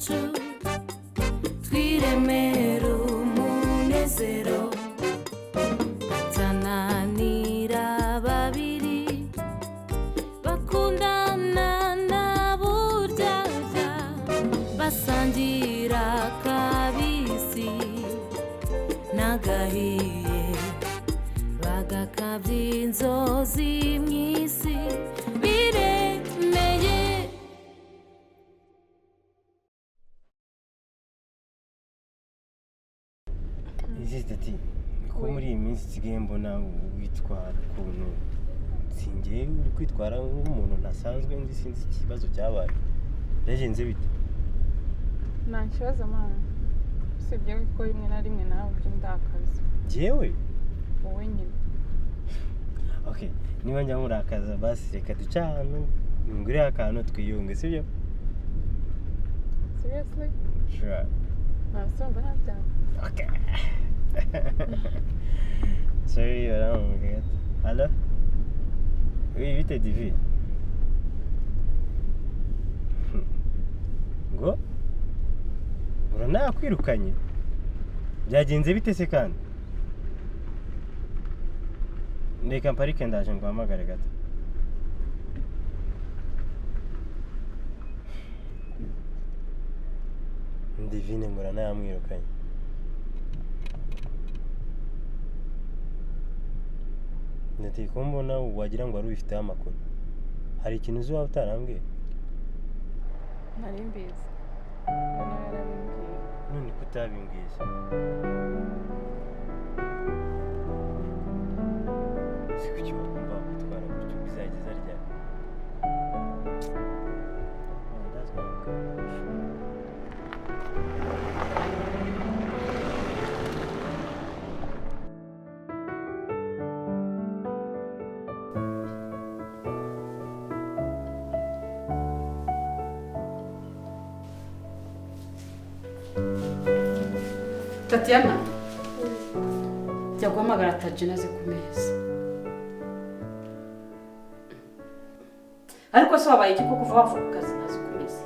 Yacu twiremere umunezero atananira babiri bakundana na buryarya basangira kabisi n'agahiye bagakabya inzozi mu isi biremeye. Izi ati ko muri iyi minsi nsigaye mbona witwara ukuntu singiye uri kwitwara nk'umuntu ntasanzwe nzi, sinzi ikibazo cyabaye, byagenze bite? Nta kibazo mwana, usibye ko rimwe na rimwe nawe ujya undakaza. Njyewe? Wowe nyine. Okay, niba njya murakaza, basi reka duce ahantu ngure akantu twiyunge, sibyo? Seriously? Sure. Nta ntabyanga. Okay, sorry, barampamagaye gato. Allo, oui, bite Divi? Ngo uranakwirukanye, byagenze bite se? Kandi reka mparike, ndaje nguhamagare gato. Divine ngo uranayamwirukanye. Ndati ko mbona wagira ngo wari ubifiteho amakuru, hari ikintu uzi waba utarambwiye? Nari mbizi, nawe yarabimbwiye. None ko utabimbwiye se? Si kuki wakumva wakwitwara gutyo, bizageza ryari? Oh, that's not good. Tatiana, jya guhamagara Tajina aze ku meza. Ariko se wabaye iki ko kuva wava ku kazi ntazi ku meza?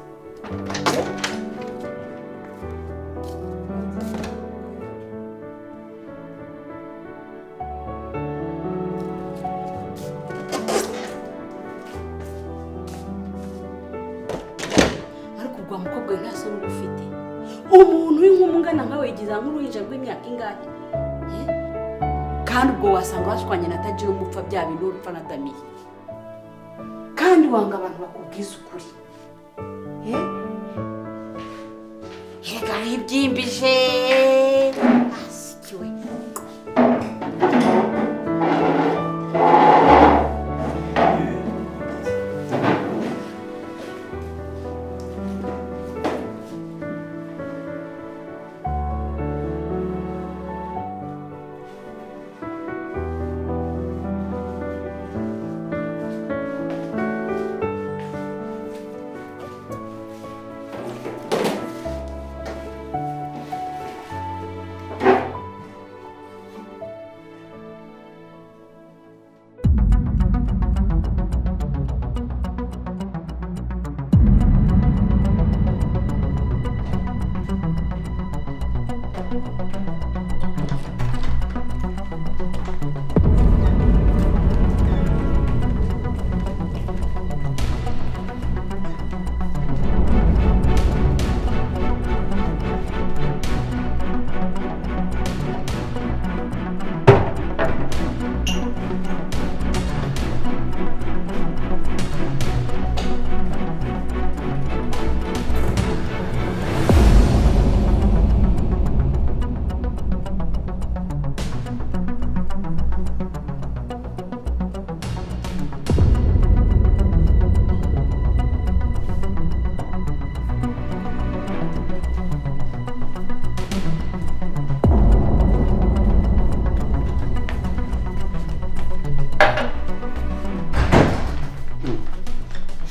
Ariko ubwo wa mukobwa we, nta soni uba ufite? Umuntu w'inkumi ungana nkawe yigiza nk'uruhinja rw'imyaka ingahe? Eh? Kandi ubwo wasanga washwanye na Tajina, umupfa bya bintu urupfa na Damiye, kandi wanga abantu bakubwiza ukuri. Eh? Erega wibyimbije asikiwe.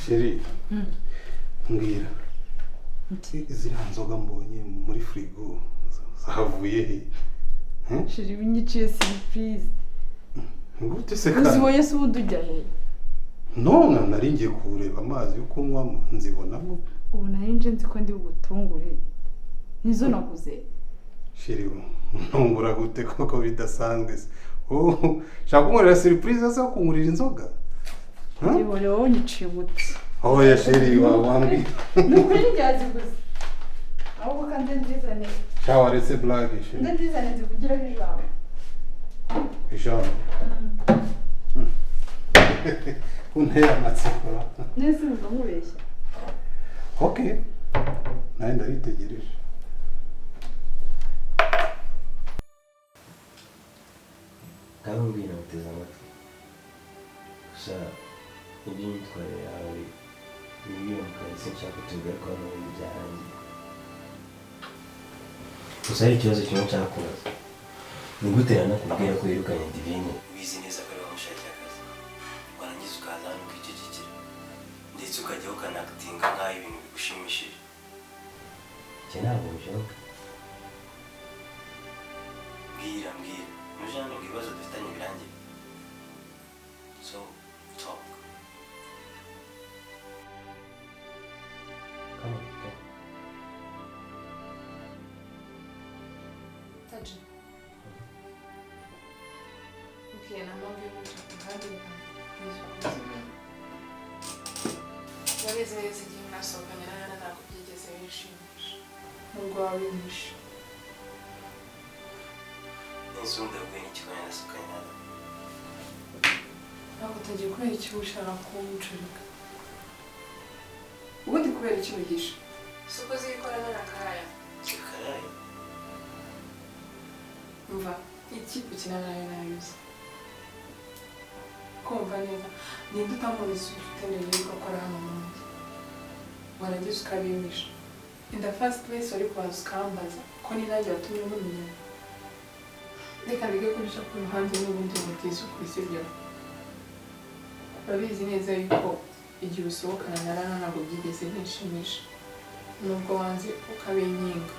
Chérie, mbwira, ziriya nzoga mbonye muri firigo zavuye he? Chérie, winyiciye surprise. Gute se kandi? Uzibonye se ubundi ujya he? None nari ngiye kureba amazi yo kunywamo, nzibonamo. Ubu nari nje nzi ko ndi bugutungure, nizo naguze. Chéri, ntungura gute koko bidasanzwe se? Oh, shaka kunkorera surprise zo kungurira inzoga? Huh? Gihore wowe, unyiciye umuti. Oya chéri, wambwira. Ni ukuri ryaziguze, ahubwo kandi nzizane. Sha, waretse blague, chéri. Nze nzizane nzikugireho ijambo. Ijambo kuntera amatsiko. Nese numva nkubeshya? Okay, nawe ndabitegereje. Ngaho mbwira, nguteze amatwi. Gusa iby'imyitwarire yawe mibi mu kazi sinshaka tubigarukaho, n'ubundi byarangiye. Gusa hari ikibazo kimwe nshaka kubaza: ni gute yanakubwira ko yirukanye Divine, ubizi neza ko ari wamushakiye akazi, warangiza ukaza hano ukicecekera, ndetse ukajyaho ukanakitinga nk'aho ibintu bigushimishije? Njye ntabwo bishoboka. Mbwira, mbwira, ntuje hano ngo ibibazo dufitanye birangire. So talk. Come on, go. Taji. Okay, nta mpamvu yo guca ku ruhande, reka nkubwize. Urabizi neza, igihe mwasohokanye na Hana ntabwo byigeze binshimisha. Nubwo waba wimishe. Nese ubundi yaguye n'ikigo yanasukanye nawe? Ntabwo utagiye. Kubera iki ushaka kuncurika? Ubundi kubera iki ubihisha? Si uko uzi ikorana na Karaya? Karaye? Umva, ikipe ukina nayo nayo uzi. Kumva neza, ninde utamuzi ufite mbere yuko akora hano mu mujyi? Warangiza ukabimisha. In the first place wari kubanza ukambaza ko ni nanjye watumye mumenyana. Reka bige kubica ku ruhande, n'ubundi mubwiza ukuri, sibyo? Urabizi neza yuko igihe usohokana na Rana ntabwo byigeze binshimisha, nubwo wanze ukabinkinga.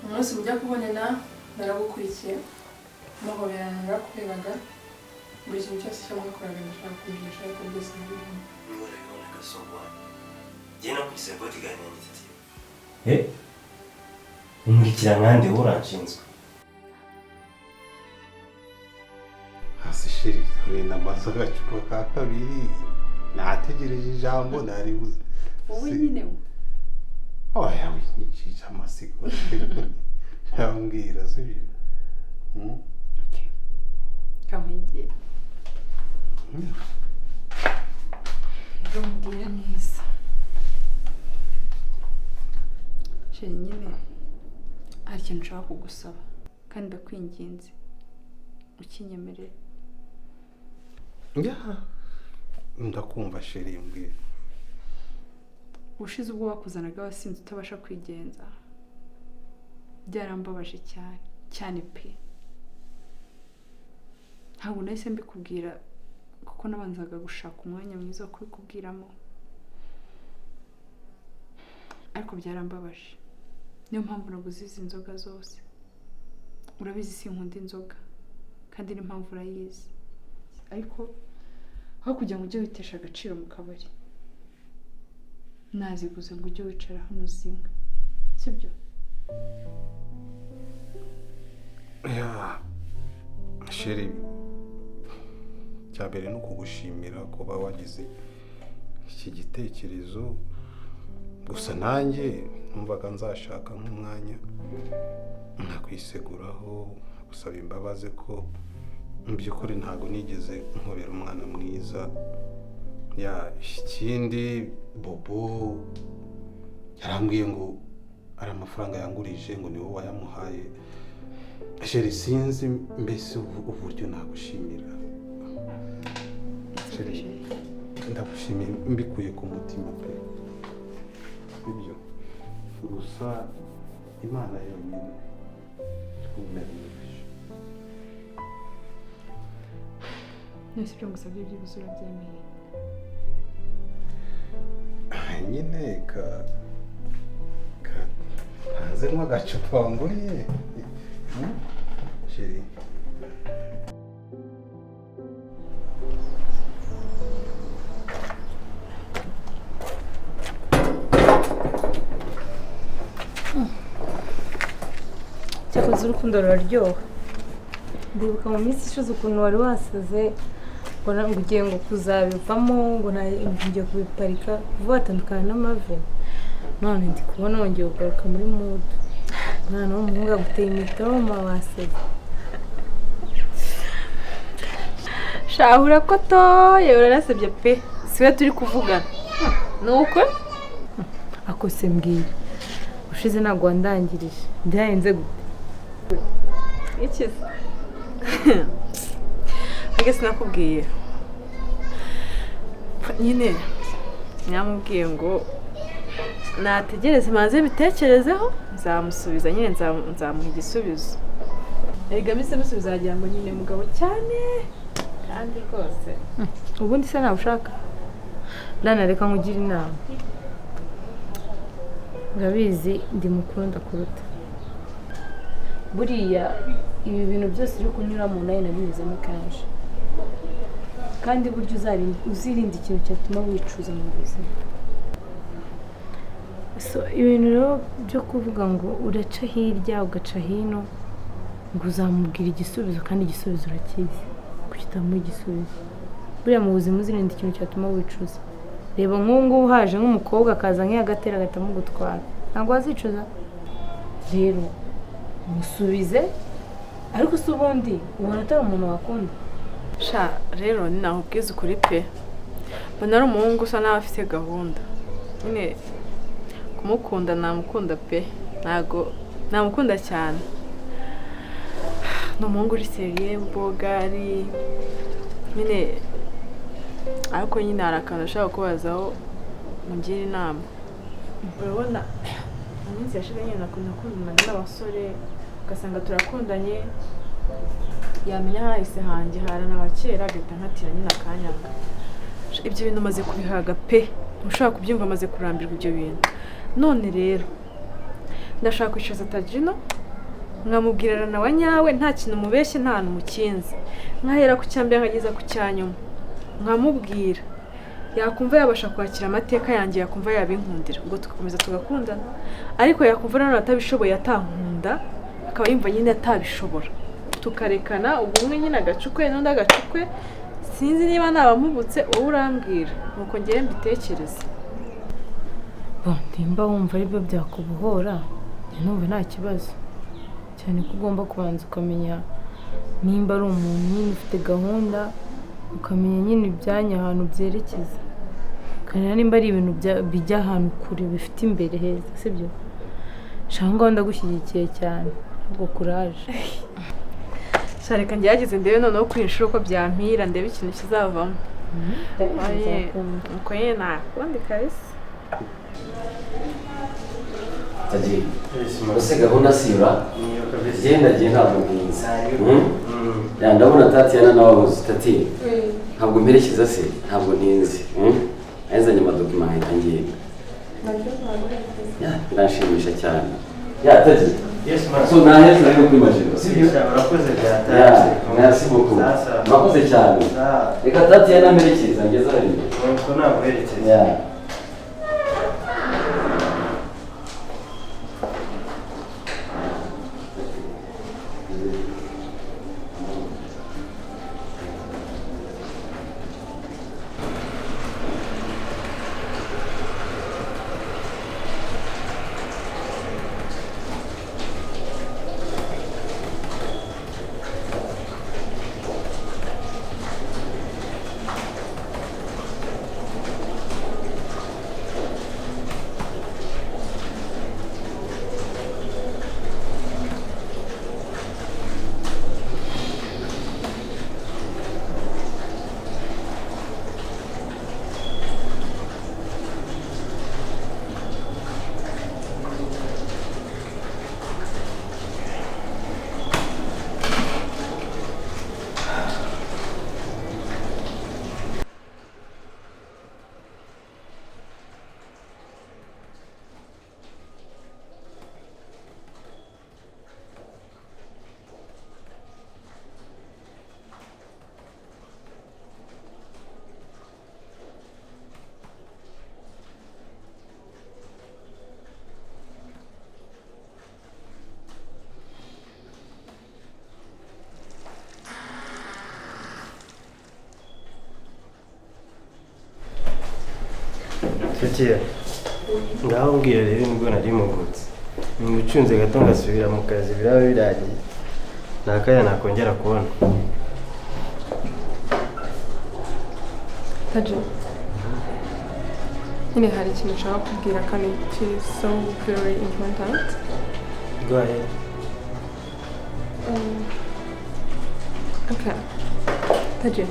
Umunsi mujya kubonana naragukurikiye, muhoberana narakurebaga, buri kintu cyose cyo mwakoraga ndashaka kubihisha, ariko byose nabibona. Niba warabibonaga, so what? Njye nakugize bodyguard yanjye, tatiyo? Eh, umurikira nkande? Wowe uranshinzwe. Hasi chéri, dore namaze agacupa ka kabiri, nategereje ijambo naribuze. Wowe nyine. Oya, winyicisha amasiko, yambwira sibyo? Hmm? Kankwegera ndamubwira neza. Chéri, nyine hari ikintu nshaka kugusaba kandi ndakwinginze ukinyemerere. Ya, ndakumva chéri, mbwira. Ubushize ubwo bakuzanaga wasinze utabasha kwigenza, byarambabaje cyane cyane pe. Ntabwo nahise mbikubwira kuko nabanzaga gushaka umwanya mwiza wo kubikubwiramo, ariko byarambabaje. Niyo mpamvu naguze izi nzoga zose. Urabizi sinkunda inzoga, kandi n'impamvu urayizi, ariko aho kugira ngo ujye witesha agaciro mu kabari, naziguze ngo ujye wicara hano uzinywe, sibyo? Ya chéri, cya mbere ni ukugushimira kuba wagize iki gitekerezo. Gusa nanjye numvaga nzashaka nk'umwanya nkakwiseguraho, gusaba imbabazi ko mu by'ukuri ntabwo nigeze nkubera umwana mwiza. Ya, ikindi, Bobo yarambwiye ngo ari amafaranga yangurije, ngo ni wowe wayamuhaye. Chéri, sinzi mbese uburyo nagushimira. Chéri, ndagushimiye mbikuye ku mutima pe. Sibyo gusa, Imana yonyine ikumere umugisha. None ibyo ngusabye byibuze urabyemeye? Nyine ka hanze nk'agacupa wanguriye. Chéri. Cyakoze urukundo ruraryoha. Ndibuka mu minsi ishize ukuntu wari wasaze ngo ugiye ngo kuzabivamo, ngo ngiye kubiparika vuba watandukana n'amavi. None ndi kubona wongeye kugaruka muri mudu. Umwana w'umuhungu aguteye imitoma wasaze. Shahura ko toye uranasebye pe, siwe turi kuvugana. Nuko akose mbwira. Ushize ntabwo wandangirije. Byahenze gute? Ikize. Age sinakubwiye. Nyine nyamubwiye ngo nategereze maze bitekerezeho nzamusubiza nyine nzamuha igisubizo. Erega mise musubiza agira ngo nyine mugabo cyane kandi rwose. Ubundi se nawe ushaka? Lana reka nkugire inama. Urabizi ndi mukuru ndakuruta. Buriya ibi bintu byose uri kunyuramo nawe nabinyuzemo kenshi. Kandi burya uzirinda ikintu cyatuma wicuza mu buzima. So ibintu rero byo kuvuga ngo uraca hirya ugaca hino ngo uzamubwira igisubizo kandi igisubizo urakizi. Kuki utamuha igisubizo? Buriya mu buzima uzirinda ikintu cyatuma wicuza. Reba nk'ubu ngubu haje nk'umukobwa akaza nk'iyagatera agahita amugutwara. Ntabwo wazicuza. Rero musubize ariko si ubundi ubona atari umuntu wakunda. Sha rero ninakubwiza ukuri pe, mbona ari umuhungu usa naho afite gahunda. Nyine kumukunda namukunda pe, ntago namukunda cyane. Ni umuhungu uri seriye bogari nyine, ariko nyine hari akantu ashaka kubazaho mungire inama. Urabona mu minsi yashize nyine nakundana n'abasore ugasanga turakundanye, yamenya hahise hanjye harana kera agahita nkatira nyine akanyanga. Ibyo bintu maze kubihaga pe, ntushobora kubyumva, maze kurambirwa ibyo bintu. None rero ndashaka kwicaza Tajino nkamubwirana na nyawe, nta kintu mubeshye, nta hantu mukinze, nkahera ku cyambere nkageza ku cyanyuma nkamubwira, yakumva yabasha kwakira amateka yanjye, yakumva yabinkundira, ubwo tugakomeza tugakundana. Ariko yakumva nanone atabishoboye atankunda, akaba yumva nyine atabishobora, tukarekana. Ubwo umwe nyine agacukwe n'undi agacukwe, sinzi niba nabamubutse, wowe urambwira nuko ngewe mbitekereza. Ndimba wumva aribyo byakubohora, numva nta kibazo. Cyane ko ugomba kubanza ukamenya nimba ari umuntu nyine ufite gahunda, ukamenya nyine ibyanya ahantu byerekeza, ukamenya nimba ari ibintu bijya ahantu kure bifite imbere heza, sibyo? Shaka ngaho ndagushyigikiye cyane, ahubwo kuraje. Reka ngerageze ndebe noneho kuri inshuro uko byampira, ndebe ikintu kizavamo. Uko nyine nakundi kabisa. Taji, ese gahunda sira genda giye ntabwo ntinze. Ya ndabona Tatiana nawe abuze. Tati ntabwo mperekeza se, ntabwo ntinze. Ayizanye amadokima nkahita ngenda. Birashimisha cyane. Ya Taji. Yes, ma'am. So naheze rero kuri Majiro, sibyo? Urakoze byatashye. Merci beaucoup. Murakoze cyane. Reka Tatiana mperekeza ngeze hariya. Nuko naguherekeza. Fatiya, ngaho mbwira rero nibwo nari mpugutse. Ngucunze gato ngasubira mu kazi biraba biragiye. Nta kanya nakongera kubona. Taji, nyine hari ikintu nshaka kubwira kandi kiri so very important. Go ahead. Okay. Taji,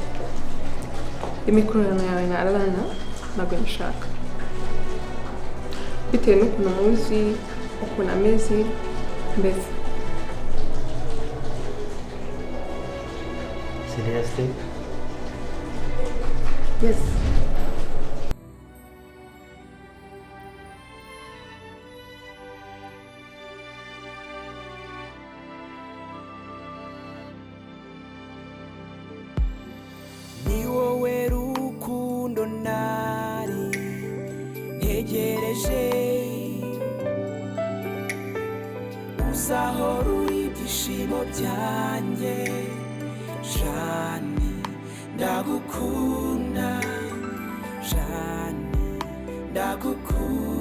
imikorano yawe na Alana ntabwo nyishaka. Bitewe n'ukuntu muzi, ukuntu ameze, mbese. Seriously? Yes. Ni wowe rukundo nari ntegereje, uzahora uri ibyishimo byanjye. Jani ndagukunda, Jani ndagukunda.